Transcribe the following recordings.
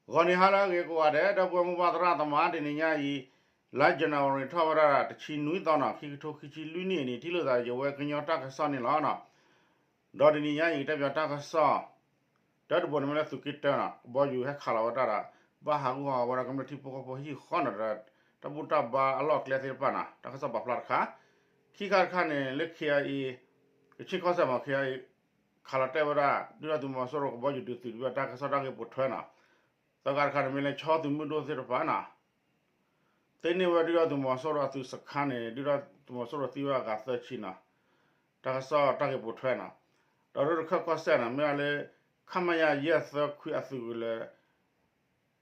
ဂီၤနံၤဟါလၢအဂ့ၤကိးဂၤဒဲး ဒီပုၢ်ဝဲၢ်မိၢ်ပၢ်သရၣ်သမါ တနံၤညါအံၤ လါ January ထီၣ်ဝဲဒၣ်တဆံနွံသီနီၤ ခံကထိခံဆံလွံၢ်နံၣ်အနံၤ ထံၣ်လိာ်သးယဝဲကညီတၢ်ကစီၣ်န့ၣ်လီၤနီၤ. ဒီးတနံၤညါအံၤ ကတဲပၠးတၢ်ကစီၣ် တၢတဘိန့ၣ်မ့ၢ်လၢသုးက့တၢနီၤ ကဘီယူၤဟဲခးလီၤဝဲဒၣ်ဒီး ဘၣ်ဟးဂူာ်ဟးဂီၤဝဲဒၣ်ကမျၢၢ်ထံဖိကီၢ်ဖိဟံၣ်ဃီနီၤဒီး တၢ်ဘူၣ်တၢ်ဘါအလီၢ်အကျဲသ့ၣ်တဖၣ်နီၤ တၢ်ကစီၣ်ပာ်ဖျါတခါ ခံခါတခါန့ၣ် လၢ ခ့အအံၤ ကဆ့ၣ်ကီၢ်စဲၣ်မ့ၢ် ခ့အအံၤ ခးလီၤတဲာ်ဝဲဒၣ် ဒုၣ်ဒါသုးမီၤစိရိၤကဘီယူၤဒုးသုးတဘ့ၣ်တၢ်ကစီၣ်တၢ်ဂ့ၢ်ပိာ်ထွဲနီၤ သၢခါတခါန့ၣ်မ့ၢ်လၢဆီသုးမုၢ်ဒိၣ်သ့ၣ်တဖၣ်နီၤ သ့န့ၢ်ဝဲဒုၣ်ဒါသုးမီၤစိရိၤအသုးစခါန့ၣ် ဒုၣ်ဒါသုးမီၤစိရိၤသံဝဲအဂၤသၢဆံနီၤ တၢ်ကစီၣ်တၢ်ဂ့ၢ်ပိာ်ထွဲနီၤ ဒီးရခၢၣ်ကီၢ်စဲၣ်နီၤ မ့ၢ်ဝဲလၢ ခမရ ယဲၢ်သၢခွံအသုးကလၢၤ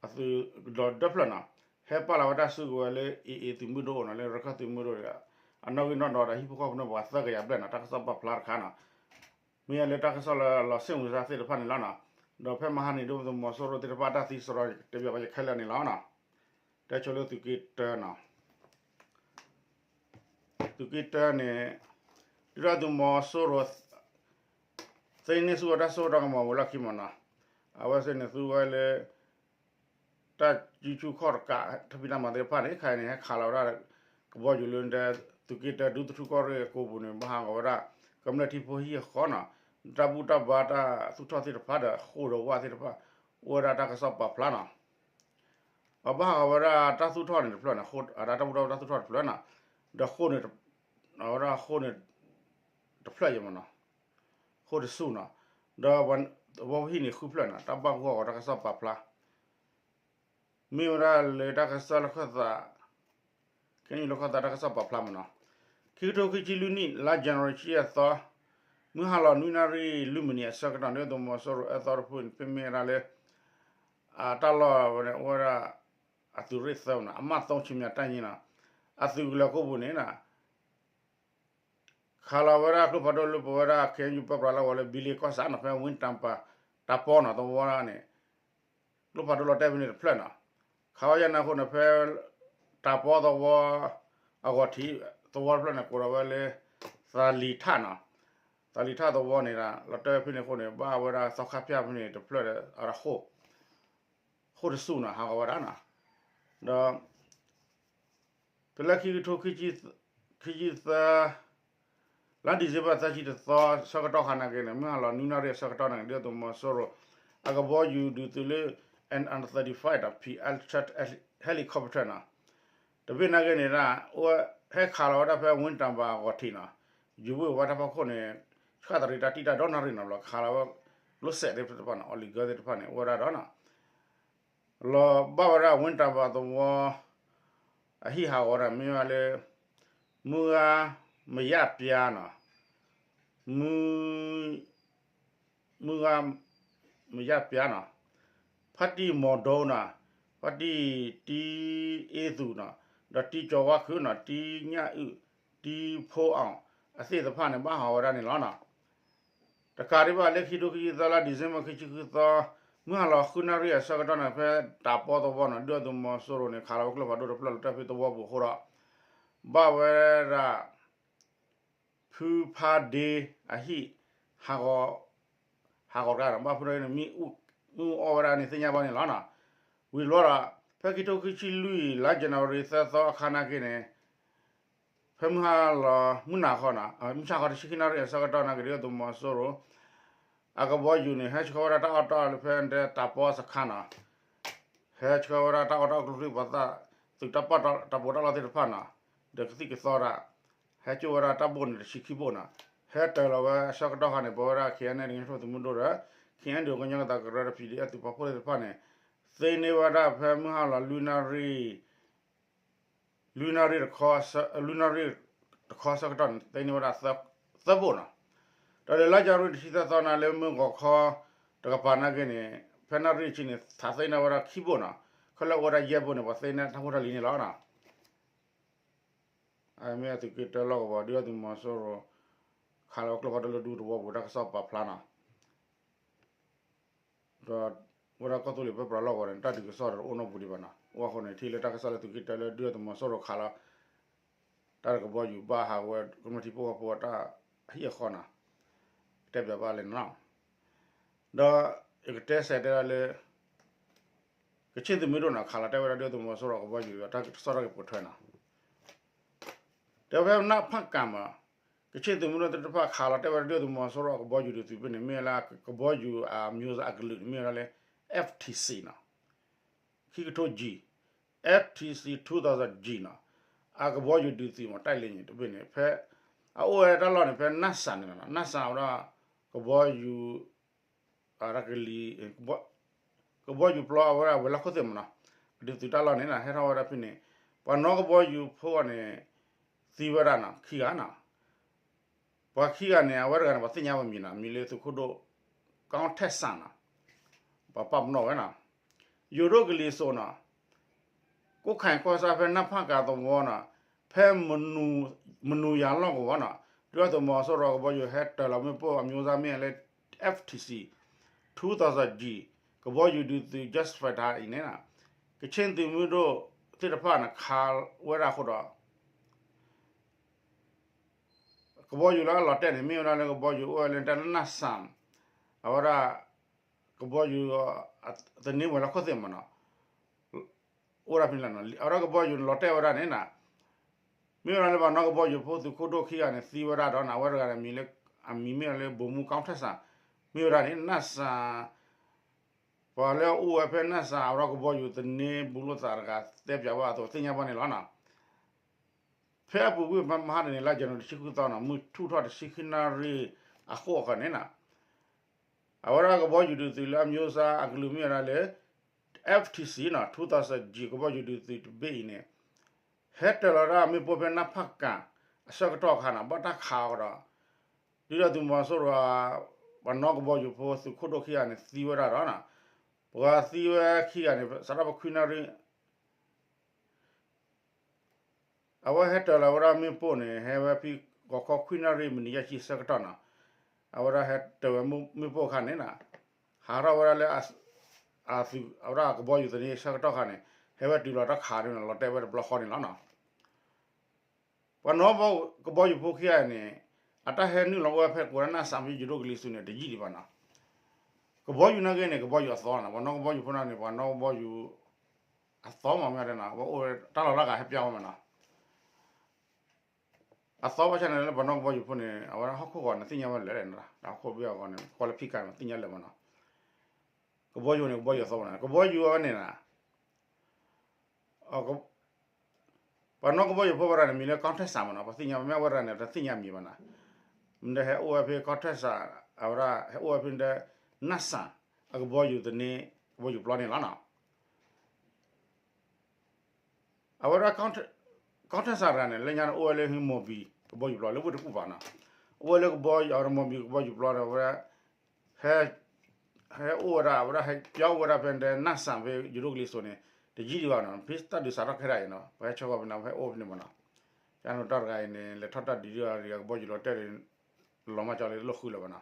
အသုးကဒီးဒၢဖျၢၣ်နီၤ ဟဲပာ်လီၤဝဲတၢ်စုကဝဲၤလၢ AA သုးမုၢ်ဒိၣ်အိၣ်နီၤ လၢရခၢၣ်သုးမုၢ်ဒိၣ်ဒီး အနီၣ်ဂံၢ်နီၣ်ဒွးဒီးဟံၣ်ဖိဃီဖိန့ၣ်ပှၤသၢကယၤဘျဲၣ်နီၤ တၢ်ကစီၣ်ပာ်ဖျါတခါနီၤ မ့ၢ်ဝဲလၢတၢ်ကစီၣ်လၢလီၤစ့ၣ်မုာ်စါသ့ၣ်တဖၣ်န့ၣ်လီၤနီၤ ဒီးဖဲမဟါန့ၣ် ဒုၣ်ဒါသုးမီၤစိရိၤသ့ၣ်တဖၣ်တၢ်သံစရီ တဲဘၣ်ပှၤယခဲလၢာ်န့ၣ်လီၤနီၤ တဲဆိလၢသုးက့တၢနီၤ သုးက့တၢန့ၣ် ဒုၣ်ဒါသုးမီၤစိရိၤ သ့န့ၢ်ဆူၣ်ဝဲတၢ်စိတၢ်ကမီၤဝံၤလီၢ်ခံမ့ၢ်နီၤ အဝဲသ့ၣ်န့ၣ်သူဝဲလၢ တၢ်စုဆူၣ်ခီၣ်တကး တၢ်ဖံးတၢ်မၤသ့ၣ်တဖၣ်န့ၣ် ခဲအံၤန့ၣ် ဟဲခးလီၤဝဲဒၣ် ကဘီယူၤလၢ သုးက့တၢ ဒူသထူၣ်ကီၢ်ရ့ၣ်အကိပူၤန့ၣ် ဘၣ်ဟးဂီၤဝဲဒၣ် ကမျၢၢ်ထံဖိဟံၣ်ဃီနီၤ တၢ်ဘူၣ်တၢ်ဘါတၢ်သူၣ်ထီၣ်သ့ၣ်တဖၣ်ဒီး ဃိၣ်ဒီးဝၣ်သ့ၣ်တဖၣ် အိၣ်ဝဲဒၣ်တၢ်ကစီၣ်ပာ်ဖျါနီၤ အဘၣ်ဟးဂီၤဝဲဒၣ်တၢ်သူၣ်ထီၣ်န့ၣ်တဖျၢၣ်န့ၣ် တၢ်ဘူၣ်တၢ်ဘါတၢ်သူၣ်ထီၣ်တဖျၢၣ်နီၤ ဒီးဃိၣ်န့ၣ် အဝဲဒၣ်ဃိၣ်န့ၣ် တဖျၢၣ်ယဲၢ်မ့ၢ်နီၤ ဃိၣ်တဆူၣ်နီၤ ဒီးသဝီဖိဟံၣ်န့ၣ်ဃုဖျၢၣ်နီၤ တၢ်ဘၣ်ဂီၢ်ဂီၤတၢ်ကစီၣ်ပာ်ဖျါ မ့ၢ်ဝဲဒၣ်လၢတၢ်ကစီၣ်လၢခၢၣ်သး ခဲအံၤလၢခၢၣ်သးတၢ်ကစီၣ်ပာ်ဖျါမ့ၢ်နီၤ ခံကထိခံဆံလွံၢ်နံၣ် လါ January ဆံယဲၢ်သီ မုၢ်ဟါလီၤနွံနၣ်ရံၣ်လွံၢ်မံးနံးအဆၢကတီၢ်န့ၣ် သုးမီၤစိရိၤအၢသီတဖုန့ၣ် ဖဲမ့ၢ်ဝဲဒၣ်လၢ အတၢ်လီၢ်ဝဲန့ၣ် အိၣ်ဝဲဒၣ် အသုးရ့ၣ်သၢနီၤ အမှတ်သုံး ခြေမြတ်တပ်ရင်းနီၤ အသုးကလၢၤခိၣ်ပူၤန့ၣ် ခးလီၤဝဲဒၣ်ကျိဖးဒိၣ်လၢပဝဲဒၣ် ခ့ၣ်အဲၣ်ယူၣ် ပၢပြးလီၤဝဲလၢ ဘံလ့ကီၢ်ဆၣ်နီၤ ဖဲဝ့ၢ်တၢ်ပၤ တၢ်ပီနီၤ သဝီန့ၣ် ကျိဖးဒိၣ်လီၤတဲာ်ဖဲန့ၣ်တဖျၢၣ်နီၤ ခးဝဲယဲၢ်နၢ်ခိၣ်န့ၣ် ဖဲ တၢ်ပီသဝီ အဂီၢ်ထံး သဝီတဖျၢၣ်န့ၣ် ကိးလီၤဝဲလၢ သးလံၤထၣ်နီၤ သးလံၤထၣ်သဝီန့ၣ် လီၤတဲာ်ဖဲန့ၣ်အဃိန့ၣ် ဘၣ်ဝဲဒၣ်သီခါဖၠၣ်ဖဲန့ၣ်တဖျၢၣ်ဒီး အဃိၣ် ဃိၣ်တဆူၣ်နီၤ ဟးဂီၤဝဲဒၣ်နီၤ ဒီး ဖဲလၢခံကထိ ခံဆံသၢ လါ December သၢဆံတသီ ဆၢကတီၢ်ခါနာ်က့န့ၣ် မုၢ်ဟါလီၤနွံနၣ်ရံၣ်အဆၢကတီၢ်နာ်က့ ဒုၣ်ဒါသုးမီၤစိရိၤ အကဘီယူၤဒုးသုးလၢ An F thirty-five ဒီး P L တၢ heli- helicopter နီၤ တဘ့ၣ်နာ်က့န့ၣ် အိၣ်ဟဲခးလီၤဝဲဒၣ်ဖဲဝ့ၢ်တၢ်ဘၣ်အဂီၢ်ထံးနီၤ ယူၤဘ့ၣ်ဝဲတၢ်ဖီခိၣ်န့ၣ် ဆှၣ်သရံးတၢ်တံၢ်တၢ်ဒီနၣ်ရံၣ်နီၤ ဘျီခးလီၤဝဲ ကျိစဲးသ့ၣ်တဖၣ်န့ၣ် အီလံၤကၢသ့ၣ်တဖၣ်န့ၣ် အိၣ်ဝဲဒၣ်ဒီးနီၤ လီၤဘၣ်ဝဲဒၣ်ဝ့ၢ်တၢ်ဘၣ်သဝီ အဟံၣ်ဟးဂီၤဒၣ်မ့ၢ်ဝဲလၢ မုၢ်ဂၤမယၣ်ပျါနီၤ မုၢ် မုၢ်ဂၤမယၣ်ပျါနီၤ ဖါတံၢ်မီၤဒိနီၤ ဖါတံၢ်တံၢ်အ့သူၣ်နီၤ ဒီးတံၢ်ကၠီၤဝါခုၣ်နီၤ တံၢ်ညၣ်အုၣ် တံၢ်ဖိအီၤ အသ့ၣ်တဖၣ်န့ၣ် ဘၣ်ဟးဂီၤဝဲဒၣ်န့ၣ်လီၤနီၤ တကးဒံးဘၣ်လၢခံကထိခံဆံသၢလါ December ခံဆံဃုသီ မုၢ်ဟါလီၤဃုနၣ်ရံၣ်အဆၢကတီၢ်န့ၣ် ဖဲတၢ်ပီသဝီနီၤ ဒုၣ်ဒါသုးမီၤစိရိၤန့ၣ် ခးလီၤဝဲကျိဖးဒိၣ်တဖျၢၣ်လီၤတဲာ်ဖဲသဝီပူၤအဃိဒီး ဘၣ်ဝဲဒၣ် ဖုဖါဒ့အဟံၣ် ဟးဂီၤ ဟးဂီၤတဂၤဒီး ဘၣ်ဖုဖါဒ့န့ၣ် မ့ၣ်အူအီၣ်ဝဲဒၣ်န့ၣ်သ့ၣ်ညါဘၣ်န့ၣ်လီၤနီၤ ဝံၤတဘျီဒီး ဖဲခံကထိခံဆံလွံၢ်လါ January သၢသီအခါနာ်က့န့ၣ် ဖဲမုၢ်ဟါလီၤ မုၢ်နၤခီနီၤ မုၢ်ဆါခီတဆံခံနၣ်ရံၣ်အဆၢကတီၢ်နာ်က့ ဒုၣ်ဒါသုးမီၤစိရိၤ အကဘီယူၤန့ၣ် ဟဲဆှၢဝဲဒၣ်တၢ်အီၣ်တၢ်အီလၢဖဲတၢ်ပီစခါနီၤ ဟဲဆှၢဝဲဒၣ်တၢ်အီၣ်တၢ်အီကျိချံမျိာ်သၣ် သုးတၢ်ပီးတၢ်ပီးတၢ်လီၢ်သ့ၣ်တဖၣ်နီၤ ဒီးကသံၣ်ကသီဒၣ် ဟဲကၠိဝဲဒၣ်တၢ်ဘိၣ်န့ၣ်တဆံခံဘိၣ်နီၤ ဟဲတၢၤလီၤဝဲအဆၢကတီၢ်ခါန့ၣ် ပဝဲဒၣ် KNLA ကညီတၢ်ထူၣ်ဖျဲးသုးမုၢ်ဒိၣ်ဒီး KNDO ကညီနုတ်တပ်ကရၢဒီး PDF သုးပာ်ဖှိၣ်သ့ၣ်တဖၣ်န့ၣ် သ့န့ၢ်ဝဲဒၣ်ဖဲမုၢ်ဟါလီၤလွံၢ်နၣ်ရံၣ် လွံၢ်နၣ်ရံၣ်တခီ လွံၢ်နၣ်ရံၣ်တခီဆၢကတီၢ်န့ၣ် သ့န့ၢ်ဝဲဒၣ်သၢဘိၣ်နီၤ ဒီးလၢလါ January တဆံသၢသီန့ၣ် လၢမုၢ်ဂီၤခီတကပၤနာ်က့န့ၣ် ဖဲနၣ်ရံၣ်တဆံန့ၣ် ထးသ့န့ၢ်ဝဲဒၣ်ခံဘိၣ်နီၤ ခဲလၢာ်အိၣ်ဝဲဒၣ်ယဲၢ်ဘိၣ်န့ၣ် ပှၤသ့န့ၢ်တၢ်ဖိတၢ်လံၤန့ၣ်လီၤနီၤ အမ့ၢ်သုးက့တၢလီၢ်ကဝီၤ ဒုၣ်ဒါသုးမီၤစိရိၤ ခးလီၤကျိဖးဒိၣ်လၢဒူသဝီပူၤတၢ်ကစီၣ်ပာ်ဖျါနီၤ ဒီးဝဲဒၣ်ကီၢ်သူလ့ၤဖဲပှၤလီၢ်ကဝီၤန့ၣ် တၢ်ဒုးကစီၣ်ဒီးတအိၣ်နီတပူၤဒံးဘၣ်နီၤ အဃိန့ၣ် ထံၣ်လၢတၢ်ကစီၣ်လၢသုးက့တၢလၢဒုၣ်ဒါသုးမီၤစိရိၤခးလီၤ တၢ်ကဘီယူၤဘၣ်ဟးဝဲကမျၢၢ်ထံဖိကီၢ်ဖိအတၢ်ဟံၣ်အဃီနီၤ တဲပၠးဘၣ်လၢနီၤ ဒီးယကတဲစဲးတဲဒၣ်လၢ တ�ၢ် ကချ့ၣ်သုးမုၢ်ဒိၣ်န့ၣ် ခးလီၤတဲာ်ဝဲဒၣ်ဒုၣ်ဒါသုးမီၤစိရိၤကဘီယူၤ တၢ်ကစီၣ်တၢ်ကပှဲၤထွဲနီၤ တဲဖဲနၢ်ဖၣ်ကၤမး ကချ့ၣ်သုးမုၢ်ဒိၣ်သ့ၣ်တဖၣ် ခးလီၤတဲာ်ဝဲဒၣ်ဒုၣ်ဒါသုးမီၤစိရိၤကဘီယူၤဒုးသုးဖဲန့ၣ် မ့ၢ်ဝဲလၢကဘီယူၤအမျိုးစားအကလုာ်န့ၣ် မ့ၢ်ဝဲဒၣ်လၢ F T C နီၤ F T C two thousand G နီၤ အကဘီယူၤဒုးသုးမး တိုက်လေယာဉ် တဘ့ၣ်န့ၣ် ဖဲ အအိၣ်ဝဲတၢ်လီၢ်န့ၣ် ဖဲနၢ်စၣ်န့ၣ်လီၤနီၤ နၢ်စၣ်ဝဲဒၣ် ကဘီယူၤ ကလံၤ ကဘီယူၤပျီအဝဲဒၣ်ဝဲၤလီၢ်ခိၣ်သ့ၣ်မးနီၤ ဒုးသုးတၢ်လီၢ်န့ၣ်နီၤ ဟဲထီၣ်ဝဲဒၣ်ဖဲန့ၣ် ပှၤနီၣ်ကဘီယူၤဖိန့ၣ် သံဝဲဒၣ်နီၤ ခံဂၤနီၤ ပှၤခံဂၤန့ၣ် အဝဲတဂၤန့ၣ် ပှၤသ့ၣ်ညါပမံၤနီၤ မံၤလၢသုးခိၣ်ဒိၣ် ကီၢ်ထဲၣ်စၣ်နီၤ ပှၤပာ်ပနီၣ်ဝဲနီၤ ယိၤဒိၣ်ကလံၤစိးနီၤ ကိးခါအံၤကီၢ်စၢ်ဖဲနၢ်ဖၣ်ကၤသဝီနီၤ ဖဲ မနူၤယၤလီၢ်ကဝီၤနီၤ ဒုၣ်ဒါသုးမီၤစိရိၤကဘီယူၤဟဲတၢၤလီၤမ့ၣ်ပိၢ်အမျိုးစားမ့ၢ်လၢ F T C two thousand G ကဘီယူၤဒုးသုး jet fighter အံၤန့ၣ်နီၤ ကချ့ၣ်သုးမုၢ်ဒိၣ်သ့ၣ်တဖၣ်န့ၣ် ခးဝဲဒၣ်အဃိဒီး ကဘီယူၤလၢအလီၤတဲာ်န့ၣ် မ့ၢ်ဝဲဒၣ်လၢကဘီယူၤအိၣ်ဝဲလၢတၢ်လၢနၢ်စၣ် အဝဲဒၣ် ကဘီယူၤ သန့ဝဲၤလီၢ်ခိၣ်သ့ၣ်မးနီၤ အိၣ်ဒၣ်ဖဲန့ၣ်လီၤနီၤ အဝဲဒၣ်ကဘီယူၤန့ၣ်လီၤတဲာ်ဝဲဒၣ်န့ၣ်နီၤ မ့ၢ်ဝဲဒၣ်လၢပှၤနီၣ်ကဘီယူၤဖိသုးခိၣ်ဒိၣ်ခံဂၤန့ၣ် သံဝဲဒၣ်ဒီးနီၤ အဝဲတဂၤန့ၣ်မံၤလၢ အမံၤမ့ၢ်ဝဲလၢ ဗိုလ်မှူး ကီၢ်ထဲၣ်စၣ် မ့ၢ်ဝဲဒၣ်န့ၣ် နၢ်စၣ် ပှၤလၢအအိၣ်ဝဲဖဲနၢ်စၣ် အဝဲဒၣ်ကဘီယူၤသန့ဘူးလိာ်သးတဂၤ တဲပၠးဘၣ်အသိးသ့ၣ်ညါဘၣ်န့ၣ်လီၤနီၤ ဖဲအပူၤကွံာ်မဟါတနံၤလါယနူၤအံၤတဆံဃုသီနီၤ မုၢ်ထူၣ်ထီၣ်တဆံခံနၣ်ရံၣ်အဃိအခါန့ၣ်နီၤ အဝဲဒၣ်ကဘီယူၤဒုးသုးလၢအမျိုးစားအကလုာ်မ့ၢ်ဝဲဒၣ်လၢ F T C နီၤ two thousand G ကဘီယူၤဒုးသုးတဘ့ၣ်အံၤန့ၣ် ဟဲတၢၤလီၤဒၣ်မ့ၣ်ပိၢ်ဖဲနၢ်ဖၣ်ကၤ အဆၢကတီၢ်အခါန့ၣ် ဘၣ်တၢ်ခးအီၤဒီး ဒုၣ်ဒါသုးမီၤစိရိၤ ပှၤနီၣ်ကဘီယူၤဖိသုးခိၣ်ဒိၣ်ခံဂၤန့ၣ် သံဝဲဒၣ်ဒီးနီၤ ပှၤသံဝဲခံဂၤန့ၣ် စးထီၣ်ဖဲခွံနၣ်ရံၣ် အဝဲဟဲတၢၤလီၤဝဲဒၣ်မ့ၣ်ပိၢ်န့ၣ် ဟဲဝဲဖဲဂီၤခီခွံနၣ်ရံၣ်မံးနံးယဲၢ်ဆံဆၢကတီၢ်နီၤ အဝဲဒၣ်ဟဲတၢၤဝဲမ့ၣ်ပိၢ်အခါန့ၣ်နီၤ ဟးထီၣ်ဝဲဒၣ်လၢ အဝဲဒၣ်ကဘီယူၤသန့ဆၢကတီၢ်ခါန့ၣ် ဟဲဝဲတုၤလီၤတၢ်ခးန့ၣ်နီၤ လီၤတဲာ်ဝဲတဘျီဃီန့ၣ်လီၤနီၤ ပှၤနီၣ်ကဘီယူၤဖိခံဂၤန့ၣ် အတၢ်ဟဲနုာ်လီၤအိၣ်ဝဲဖဲကိးဒၣ်နၢ်စၣ်ဖဲယိၤဒိၣ်ကလံၤစိးန့ၣ် တယံာ်ဒံးဘၣ်နီၤ ကဘီယူၤနာ်က့န့ၣ် ကဘီယူၤအသီနီၤ ပှၤနီၣ်ကဘီယူၤဖိန့ၣ် ပှၤနီၣ်ကဘီယူၤ အသီမးမ့ၢ်တဲနီၤ အဝဲအိၣ်တၢ်လီၢ်လၢအဂၤဟဲပျါဝဲမးနီၤ အသီဘၣ်ဆၣ်န့ၣ်လၢပှၤနီၣ်ကဘီယူၤဖိန့ၣ် အဝဲဒၣ်ဟီၣ်ခိၣ်ဂီၤန့ၣ် သ့ၣ်ညါဝဲလၢာ်လၢာ်နီၤ တၢ်ဟီၣ်ခိၣ်ဘ့ၣ်အဂီၢ်န့ၣ် ကွၢ်လၢဖံးကၤန့ၣ် သ့ၣ်ညါလၢာ်မးနီၤ ကဘီယူၤန့ၣ် ကဘီယူၤအသီမးနီၤ ကဘီယူၤအဝဲန့ၣ်နီၤ ပှၤနီၣ်ကဘီယူၤဖိဝဲဒၣ်န့ၣ် မံၤလၢကီၢ်ထဲၣ်စၣ်မးနီၤ ပှၤသ့ၣ်ညါမ့ၢ်အဝဲဒၣ်န့ၣ် တသ့ၣ်ညါမံၤဘၣ်နီၤ မ့ၢ်ဒၣ်ဟဲအိၣ်ဝဲဖဲကီၢ်ထဲၣ်စၣ် အဝဲဒၣ်ဟဲအိၣ်ဝဲဖဲဒၣ် နၢ်စၣ် အကဘီယူၤသန့ ကဘီယူၤပျီန့ၣ်လီၤနီၤ အဝဲဒၣ် ကီၢ်ထဲၣ်စၣ်တဂၤန့ၣ် လၢညါန့ၣ် အိၣ်ဝဲလၢမီၢ်ဘံၣ်ကဘီယူၤပျီလၢဝ့ၢ်တကူၣ်ဘၣ်နီၤ အိၣ်ဝဲလၢကဘီယူၤ အဝဲဒၣ်မီၢ်ဘံၣ်ကဘီယူၤပျီန့ၣ် အဝဲဒၣ် ဟဲ ဟဲအိၣ်ဝဲဒၣ် အဝဲဒၣ်ဟဲပျီအိၣ်ဝဲဒၣ်ဖဲဒၣ်နၢ်စၣ်ဖဲယိၤဒိၣ်ကလံၤစိးန့ၣ် တယံာ်ဒံးဘၣ်နီၤ ဖဲတၢ်ဒုးစးထီၣ်ခဲဒၣ်အံၤနီၤ ပှၤဟဲဆှၢဃီၤဖဲန့ၣ် ဟဲအိၣ်ဖဲန့ၣ်မးနီၤ ကန့ၣ်တၢ်တဂၤအံၤန့ၣ် လဲၤထီၣ်တၢ်ဒုးဒ်အံၤ ကဘီယူၤလီၤတဲာ် လီၤမၢ်ကၠီလၢလီၢ်ဃုလၢၤဘၣ်နီၤ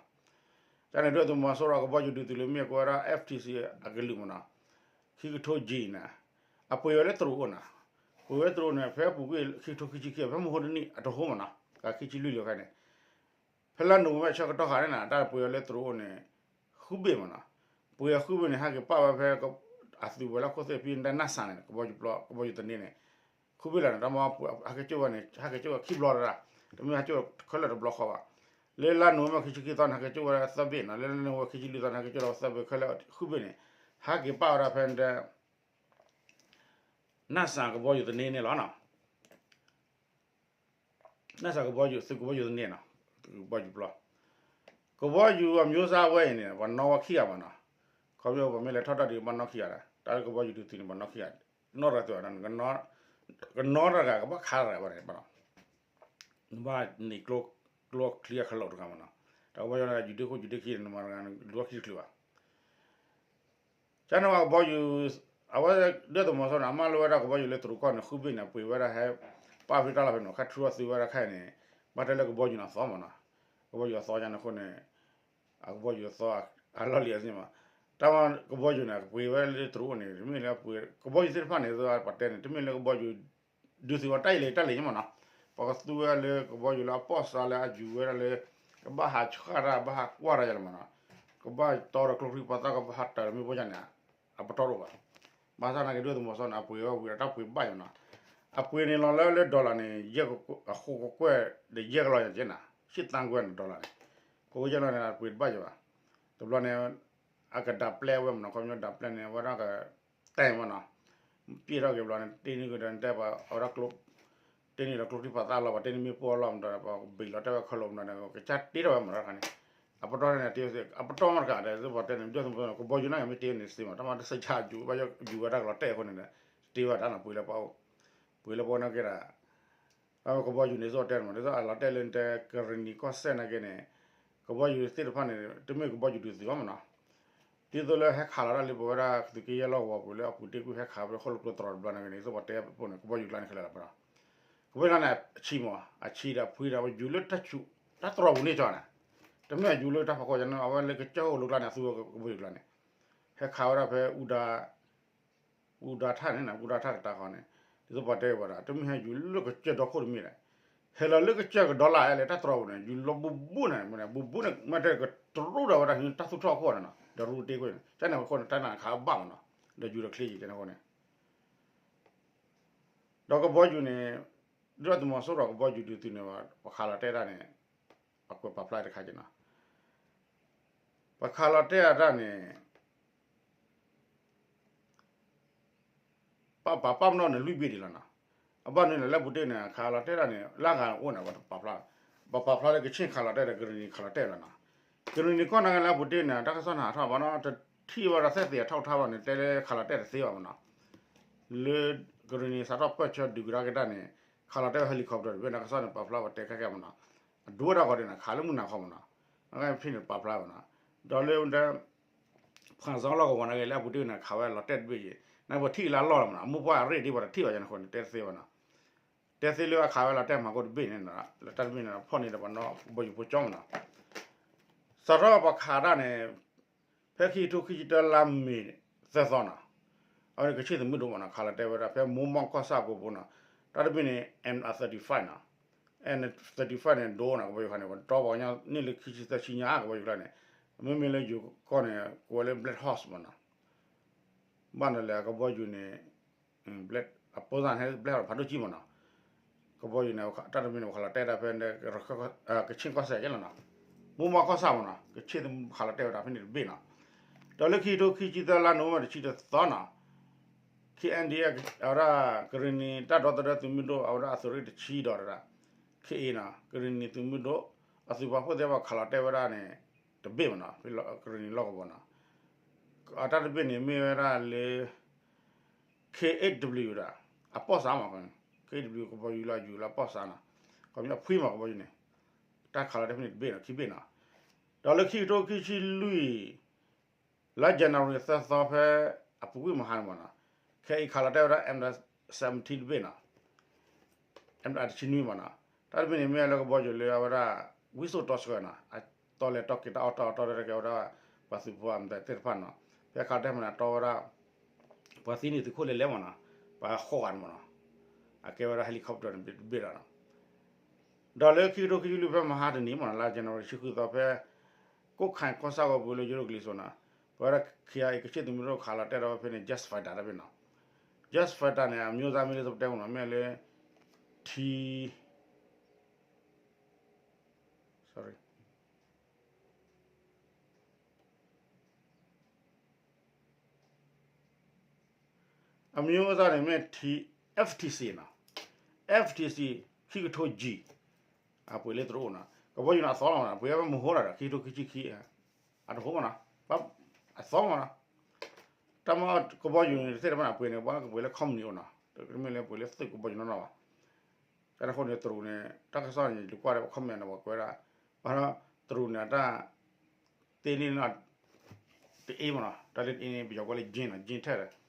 ကန့ၣ်ဒုၣ်ဒါသုးမီၤစိရိၤကဘီယူၤဒုးသုးလၢမ့ၢ်ကဝဲဒၣ် F T C အကလုာ်မးနီၤ ခံကထိကံန့ၣ် အပှ့ၤဝဲလၢတရူးအိၣ်နီၤ ပှ့ၤဝဲတရူးန့ၣ် ဖဲအပူၤကွံာ်ခံကထိခံဆံခံ ဖဲမဟိတနံၣ်အတဟိမးနီၤ ကခံဆံလွံၢ်လၢာ်ခဲန့ၣ် ဖဲလါနိၣ်ဝ့ဘၢၣ်ဆၢကတီၢ်ခါန့ၣ်နီၤ တၢ်ပှ့ၤဝဲလၢတရူးအိၣ်န့ၣ် ဃုဘ့ၣ်မးနီၤ ပှ့ၤအဃုဘ့ၣ်န့ၣ် ဟဲက့ၤပာ်ဝဲဖဲ အသုးဝဲၤလီၢ်ခိၣ်သ့ၣ်ဖဲဒၣ်နၢ်စၣ်န့ၣ် ကဘီယူၤပျီ ကဘီယူၤသန့န့ၣ် ဃုဘ့ၣ်လီၤန့ၣ် တၢ်မ့ၢ်ဟဲက့ၤကၠိၣ်ဝဲန့ၣ် ဟဲက့ၤကၠိၣ်ဝဲခံဘျီတဒၣ် တမ့ၢ်ဟဲက့ၤကၠိၣ်ခဲလၢာ်တဘျီဃီဘၣ် လၢလါနိၣ်ဝ့ဘၢၣ်ခံဆံခံသီန့ၣ် ဟဲက့ၤကၠိၣ်ဝဲသၢဘ့ၣ်နီၤ လၢလါနိၣ်ဝ့ဘၢၣ်ခံဆံလွံၢ်သီန့ၣ် ဟဲက့ၤကၠိၣ်ဝဲသၢဘ့ၣ်ခဲလၢာ်ဃုဘ့ၣ်န့ၣ် ဟဲက့ၤပာ်ဝဲဒၣ်ဖဲဒၣ် နၢ်စၣ်ကဘီယူၤသန့န့ၣ်လီၤနီၤ နၢ်စၣ်ကဘီယူၤ သုးကဘီယူၤသန့နီၤ သုးကဘီယူၤပျီ ကဘီယူၤအမျိုးစားဝဲအံၤန့ၣ် ပှၤနီၣ်ဝဲခံဂၤမးနီၤ ခီဖျိပှၤမ့ၢ်လဲၤထီၣ်တၢ်ဒုးဘၣ်နီၣ်ခံဂၤဒီး တၢ်လၢကဘီယူၤဒုးသုးန့ၣ် ပှၤနီၣ်ခံဂၤ နီၣ်တဂၤသုး ကနီၣ်တဂၤကဘၣ်ခးတဂၤဘၣ်န့ၣ် နဘၣ်န့ၢ်ကျိချံအကလိာ်တဂၤမးနီၤ တၢ်ကဘီယူၤယူၤဒ့ခိၣ်ယူၤဒ့ခံန့ၣ် နမၤတဂၤန့ၣ် ဒုးအီၣ်ခံတချုးဘၣ် ကန့ၣ်ဝဲကဘီယူၤ အဝဲဒၣ်သုးမီၤစိရိၤန့ၣ် အမၢလီၤဝဲဒၣ်ကဘီယူၤလၢတရူးကီၢ်န့ၣ် ဃုဘ့ၣ်န့ၣ် ပှ့ၤဝဲဒၣ်ဟဲ ပာ်ဖဲတၢ်လီၢ်ဖဲန့ၣ် ခါထုးအီၣ်သုးဝဲဒၣ်ခဲအံၤန့ၣ် ဘၣ်တဲလၢကဘီယူၤန့ၣ်အသီမးနီၤ ကဘီယူၤအသီကန့ၣ်အဃိန့ၣ် အကဘီယူၤအသီ အလီၢ်လံၤအသ့မး တၢ်မ့ၢ်ကဘီယူၤန့ၣ် ပှ့ၤဝဲလၢတရူးန့ၣ် တမ့ၢ်လၢပှ့ၤ ကဘီယူၤသ့ၣ်တဖၣ်န့ၣ် ပှၤတဲန့ၣ် တမ့ၢ်လၢကဘီယူၤ ဒုးသုးဝဲတၢ်အံၤလဲၣ်တၢ်လဲၣ်ညါမးနီၤ ပှၤကသူဝဲလၢကဘီယူၤလၢအပီၢ်စါလၢအယူၤဝဲဒၣ်လၢ ကဘၣ်ဟးဆှၣ်တၢ် ဘၣ်ဟးကွၢ်တၢ်ယါလီၤမးနီၤ ကဘၣ်တီဒီးကျိချံပှၤသၣ်ကဘၣ်ဟးတၢ်လၢမ့ၣ်ပိၢ်ယါန့ၣ် အပတီၢ်တအိၣ်ဘၣ် ဘၣ်ဆၣ်နာ်က့ဒုၣ်ဒါသုးမီၤစိရိၤန့ၣ် အပှ့ၤဝဲဝံၤဒီးတၢ်ပှ့ၤဘၣ်ယၤနီၤ, အပှ့ၤန့ၣ်လီၤလၢလၢ dollar န့ၣ် အဃိကကွဲၢ်ဒီးယဲၢ်ကလီၤယၤက့နီၤ, ရှစ်သန်းခွဲန့ၣ် dollar န့ၣ်, ကကွဲၢ်ယဲၢ်ကလီၤန့ၣ် အပှ့ၤတဘၣ်ယၤဘၣ်, တဘျီန့ၣ် အကဒၣ်ပျဲဝဲမနီၤ, ခီပညီဒၣ်ပျဲန့ၣ် အဝဲဒၣ်က တဲမနီၤ, ပျဲထီၣ်က့ၤဘျီန့ၣ် တ့န့ၢ်ကဒီးတဲပှၤ အဝဲဒၣ် တ့န့ၢ်ဒီးကျိချံမျိာ်သၣ်လီၤ, ပှၤတ့န့ၢ်မ့ၣ်ပိၢ်အလီၢ်မဒီး ပှၤဘ့ၣ်လီၤတဲာ်ဝဲခၢၣ်လိာ်မဒီး ကစၢ်တ့ထီၣ်ဝဲမနီၤတခါန့ၣ်, အပတီၢ်န့ၣ်တ့ အပတီၢ်မတကးဒီး သုပှၤတဲန့ၣ် ဒုၣ်ဒါသုးမီၤစိရိၤန့ၣ် ကဘီယူၤန့ၣ်မ့ၢ်တ့န့ၣ်စ့မး တၢ်မၤတစဲးဆါယူၤ ယူၤဝဲဒၣ်ကလီၤတဲာ်အဃိန့ၣ်ဒီး တ့ဝဲဒၣ်နီၤ ပှ့ၤလၢပှၤအိၣ်, ပှ့ၤလၢပှၤနာ်က့ဒီး ကဘီယူၤန့ၣ် ဒ်သိးတဲန့ၣ်မး ဒ်သိးအလီၤတဲာ်လၢတဲ ကရံၣ်နံၤကီၢ်စဲၣ်နာ်က့န့ၣ် ကဘီယူၤသ့ၣ်တဖၣ်န့ၣ် တမ့ၢ်ကဘီယူၤဒုးသုးဘၣ်မနီၤ, ဒ်သိးလၢဟဲခးလီၤတၢ်လၢပဝဲဒၣ်သုးက့ယဲၢ်လီၢ်ကဝီၤပူၤလၢအပူၤတ့ၢ်ကွံာ်ဟဲခးဝဲဒၣ်ဃိၣ်လိာ်ကျိတြီၤတဘျီနာ်က့န့ၣ် ဒ်သိးပှၤတဲပှၤန့ၣ် ကဘီယူၤကျါန့ၣ်ခဲလၢာ်လီၤမနီၤ, ကဘီယူၤကျါန့ၣ် အဆံမး အဆံဒီးဖှံဒီးယူၤလၢတၢ်ဆူး တၢ်တြီၤပူၤန့ၣ်ကီန့ၣ်, တမ့ၢ်ယူၤလၢတၢ်ဖီခိၣ်န့ၣ် အဝဲလၢကစၢၢ်အိၣ်လိာ်ကျါန့ၣ် အသူဝဲကဘီယူၤကျါန့ၣ်, ဟဲခးဝဲဒၣ်ဖဲ အူဒါထၣ်န့ၣ် အူဒါထၣ်ကတၢၢ်ဃီန့ၣ် ဒ်သိးပှၤတဲဝဲဒၣ် တမ့ၢ်ဟဲယူၤလၢကစၢၢ်ဒီခိၣ်တမ့ၢ်ဒီး ဟဲလီၤလၢကစၢၢ်ကဒီလၣ်အဲၣ်လၢတၢ်တြီၤပူၤန့ၣ် ယူၤလီၤဘူးဘူးန့ၣ် ဘူးဘူးန့ၣ် မ့ၢ်တဲကတရူၣ်ဒီးဝဲဒၣ်တၢ်သူၣ်ထီၣ်အခိၣ်န့ၣ်နီၤ ဒီးရူတ့ကွံာ်န့ၣ် ကန့ၣ်အဃိန့ၣ် တၢ်နးခးဘၣ်မနီၤ ဒီးယူၤဒီးချ့က့ၤကန့ၣ်အဃိန့ၣ် ဒီးကဘီယူၤန့ၣ် ဒုၣ်ဒါသုးမီၤစိရိၤကဘီယူၤဒုးသုးန့ၣ် ပှၤခးလီၤတဲာ်တၢ်န့ၣ် ပှၤကွဲးပာ်ဖျါတခါက့ၤနီၤ ပှၤခးလီၤတဲာ်အတၢ်န့ၣ် ပပာ်ပာ်ပနီၣ်န့ၣ်လွံၢ်ဘ့ၣ်ဒံးလီၤနီၤ, အဘၣ်န့ၣ်လၢပူၤတ့ၢ်န့ၣ် ခးလီၤတဲာ်တၢ်န့ၣ် လၢအဂၤအိၣ်န့ၣ် ပပာ်ဖျါ, ပပာ်ဖျါလၢကခ့ၣ်ခးလီၤတဲာ်ဒီးကရံၣ်နံၤခးလီၤတဲာ်လီၤနီၤ, ကရံၣ်နံၤကီၢ်နာ်က့လၢအပူၤတ့ၢ်န့ၣ် တၢ်ကစီၣ်နၤထီၣ်ဘၣ်နီၤ တထံၣ်ဝဲဒၣ်သ့ၣ်သ့ၣ်အထီၣ်ထါဘၣ်န့ၣ် တဲလၢခးလီၤတဲာ်တသ့ဘၣ်မနီၤ, လၢကရံၣ်နံၤစးထီၣ်ပၢၢ်ဆၢဒုးကဒါက့ၤတၢ်န့ၣ် ခးလီၤတဲာ်ဝဲ helicopter တဘ့ၣ်န့ၣ် တၢ်ကစီၣ်န့ၣ် ပာ်ဖျါဝဲတဲခဲကဲမနီၤ, အဒိဝဲဒၣ်ဂီၤဒ်န့ၣ် ခးလၢမုၢ်နၤခီမနီၤ, အဖဲန့ၣ်ပာ်ဖျါမနီၤ, ဒီးလၢ ဖှၣ်စၢလီၢ်ကဝီၤနာ်က့လၢအပူၤတ့ၢ်န့ၣ် ခးဝဲလီၤတဲာ်တဘ့ၣ်ယ့ၣ် နပထံၣ်လၢအလီၢ်လီၤမနီၤ အမိၢ်ပှၢ်အရ့ၣ်ဒ်ပှၤတထံၣ်ဘၣ်ယဲန့ၣ်အဃိန့ၣ် တဲသ့ဘၣ်နီၤ, တဲသ့လၢအခးဝဲလီၤတဲာ်မၤကိၣ်တဘ့ၣ်န့ၣ် လၢတၢ်တဘ့ၣ်န့ၣ် ဖီၣ်န့ၢ်ဒီးပှၤနီၣ်ကဘီယူၤဖိကၠီမနီၤ, စးထီၣ်ပှၤခးတၢ်န့ၣ် ဖဲခံကထိခံဆံတၢလါမ့ၤသၢသီနီၤ, အဝဲန့ၣ်ကခ့ၣ်သုးမုၢ်ဒိၣ်မနီၤ ခးလီၤတဲာ်ဝဲဒၣ်ဖဲမိၢ်မီၢ်ကီၢ်ဆၣ်ကီၢ်ပူၤနီၤ, တၢ်တဘ့ၣ်န့ၣ် M thirty-five နီၤ, M thirty-five န့ၣ် ဒိၣ်နီၤ ကဘီယူၤခါန့ၣ် ပတီၢ်ပှၤကညီန့ၢ်လၢခံဆံသၢဆံညါကဘီယူၤကျါန့ၣ်, မ့မ့ၢ်လၢယိၤကီၢ်န့ၣ် ကိးဝဲလၢ Black Hawk မနီၤ, ဘၣ်န့ၣ်လဲၣ် ကဘီယူၤန့ၣ် အပိစၢ်န့ၣ် Black Hawk ဖးဒိၣ်ကံမနီၤ, ကဘီယူၤန့ၣ် တၢ်တမံၤန့ၣ် ပခးလီၤတဲာ်ဒၣ်ဖဲ ကခ့ၣ်ကီၢ်စဲၣ်ကဲလီၤနီၤ, မိၢ်မီၢ်ကီၢ်ဆၣ်မနီၤ ကခ့ၣ်သုးမုၢ်ခးလီၤတဲာ်ဝဲဒၣ်ဖဲန့ၣ်တဘ့ၣ်နီၤ, ဒီးလၢခံကထိခံဆံသၢလါနိၣ်ဝ့ဘၢၣ်တဆံတသီနီၤ, KNDF အဝဲဒၣ်ကရံၣ်နံၤတၢ်ဒီသဒၢသုးမုၢ်ဒိၣ် အဝဲဒၣ်အသုးရ့ၣ်တဆံဒီး ခ့ၣ်အ့နီၤ ကရံၣ်နံၤသုးမုၢ်ဒိၣ် အသုးပာ်ဖှိၣ်သ့ၣ်တဖၣ်ခးလီၤတဲာ်ဝဲဒၣ်န့ၣ် တဘ့ၣ်မနီၤ ဖဲကရံၣ်နံၤလီၢ်ကဝီၤနီၤ, အတၢ်တဘ့ၣ်န့ၣ်မ့ၢ်ဝဲဒၣ်လၢ K eight W ဒၣ် အပီၢ်စးမး K eight W ကဘီယူၤလၢယူၤလၢအပီၢ်စးနီၤ, ခီပညီအဖှံမးကဘီယူၤန့ၣ်, တၢ်ခးလီၤတဲာ်ဖဲန့ၣ်တဘ့ၣ်နီၤ ခံဘ့ၣ်နီၤ, ဒီးလၢခံကထိခံဆံလွံၢ် လါ January သၢသီဖဲ အပူၤကွံာ်မဟါန့ၣ်မနီၤ, ခဲအံၤခးလီၤတဲာ်ဝဲဒၣ် M seventeen တဘ့ၣ်နီၤ တဆံနွံမနီၤ, တၢ်တဘ့ၣ်န့ၣ်မ့ၢ်လၢကဘီယူၤလၢအဝဲဒၣ် ဝံစိာ်တီဆှၢနီၤ, အတီလဲၤတီက့ၤတၢ်အီၣ်တၢ်အီတီတၢ်ကဲဝဲဒၣ် ပှၤသုးဖိအမတၤသ့ၣ်တဖၣ်နီၤ, ဖဲခးလီၤတဲာ်မနီၤတီဝဲဒၣ် ပှၤသံန့ၢ်သုးခိၣ်လဲၤလဲၤမနီၤ, ပှၤဃိးဂၤန့ၣ်မနီၤ, အကဲဝဲဒၣ် helicopter န့ၣ်တဘ့ၣ်ဒီးနီၤ ဒီးလၢခံကထိခံဆံလွံၢ်ဖဲမဟါတနံၤမနီၤ လါ January ဆံဃုသီဖဲ ကိးခါကီၢ်ဆၣ်ဝဲပူၤလၢယိၤကလံၤစိးနီၤ, ပဝဲဒၣ် ခ့ၣ်အ့ ကခ့ၣ်သုးမုၢ်ဒိၣ်ခးလီၤတဲာ်ဒီးဖဲန့ၣ် jet fighter တဘ့ၣ်နီၤ, jet fighter န့ၣ် အမျိုးသားမ့ၢ်လၢပတဲမနီၤ မ့ၢ်လၢ T sorry အမျိုးသားန့ၣ်မ့ၢ် F T C နီၤ, F T C ခံကထိ G အပှ့ၤလၢတရူးနီၤ, ကဘီယူၤန့ၣ်အသီလီၤမနီၤ, ပှ့ၤဝဲမုၢ်ဟိလီၤဒီး ခံကထိခံဆံခံ အတဟိမနီၤ, အသီမနီၤ, တၢ်မ့ၢ်ကဘီယူၤန့ၣ်သ့ၣ်တဖၣ်န့ၣ် ပှ့ၤန့ၣ် ပှၤကပှ့ၤလၢ company အိၣ်နီၤ, တမ့ၢ်လၢပှ့ၤလၢသုးကဘီယူၤနီၢ်နီၢ်ဘၣ်, တၢ်တခါန့ၣ်တရူးန့ၣ် တၢ်ကစီၣ်န့ၣ် ယကွၢ်လၢပ comment န့ၣ် ပှၤကွဲးဒၣ် ဘၣ်ဒီးတရူးန့ၣ်အတၢ် တ့န့ၢ်နီၤ တအ့မနီၤ, တၢ်လၢတအ့န့ၣ် ပယီၤကွဲးလၢ Jing နီၤ, Jing ထဲဒီး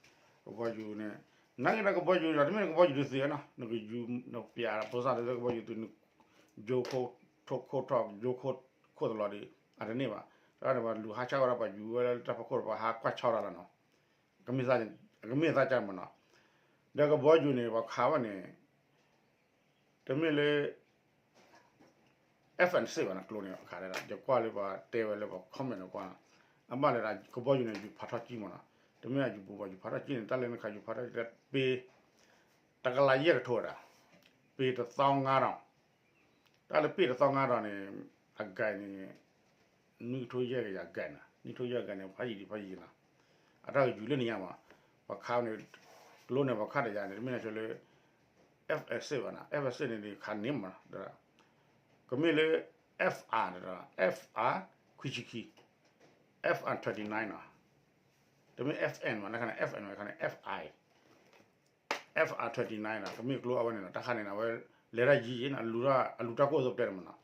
ကဘီယူၤန့ၣ် နာ်က့ဒီးကဘီယူၤဒီး တမ့ၢ်ကဘီယူၤဒုးသုးနီၤ, နကယူၤ နပျးဖိစၢ်လၢကဘီယူၤသုး နယိၤခိၣ်ထိၣ်ခိၣ်ထီၣ် ယိၤခိၣ်ခိၣ်တလီၤဒီး အတန့ၢ်ဘၣ်, တၢ်န့ၣ်ပှၤလူၤဟးဆှၣ်ဝဲဒီးပှၤယူၤဝဲလၢတၢ်ဖီခိၣ်ဒီးပှၤဟးကွၢ်ဆီတၢ်လီၤနီၤ, ကမ့ၢ်သးကမ့ၢ်သးကမနီၤ, ဒီးကဘီယူၤန့ၣ် ပှၤခးဝဲန့ၣ် တမ့ၢ်လၢ F N six ဘၣ်နီၤ ကျိန့ၣ်အခါဒၣ် ယကွၢ်လၢပှၤတဲဝဲလၢပှၤ comment န့ၣ်ကွၢ်နီၤ, အဘၣ်လၢဒၣ်ကဘီယူၤန့ၣ် ယူၤဖးထီၣ်ကံမနီၤ, တမ့ၢ်အယူၤပူၤဘၣ် ယူၤဖးထီၣ်က့န့ၣ် တၢ်လၢနခးယူၤဖးထီၣ်က့ ပ့ တကလးယဲၢ်ကထိဝဲဒၣ်, ပ့တသီငါဒီး, တၢ်လၢပ့တသီငါဒီးန့ၣ် အဂၤန့ၣ် နွံကထိယဲၢ်ကယၤဂၤနီၤ, နွံကထိယဲၢ်ဂၤန့ၣ် ဖးယံာ်ဒံးဖးယံာ်နီၤ, အတၢ်ကယူၤလၢန့ၣ်ညါမး, ပှၤခးန့ၣ် ကျိန့ၣ် ပှၤခးတယၤန့ၣ် တမ့ၢ်နဆိလၢ F S ဘၣ်နီၤ, F S န့ၣ် ခးန့ၢ်မး, ကမ့ၢ်လၢ F R ဒီး F R ခွံဆံခံ, F R twenty nine နီၤ, တမ့ၢ် F N ဘၣ်, နခါန့ၣ် F N ဘၣ်, ခါန့ၣ် F I, F R twenty nine နီၤ, ကမ့ၢ်ကျိအဝဲန့ၣ်နီၤ, တၢ်ခါန့ၣ် အဝဲလဲၤတၢ်ယံာ်ယံာ်နီၤ, အလူၤတၢ်ကိၢ်သိးပတဲန့ၣ်မးနီၤ,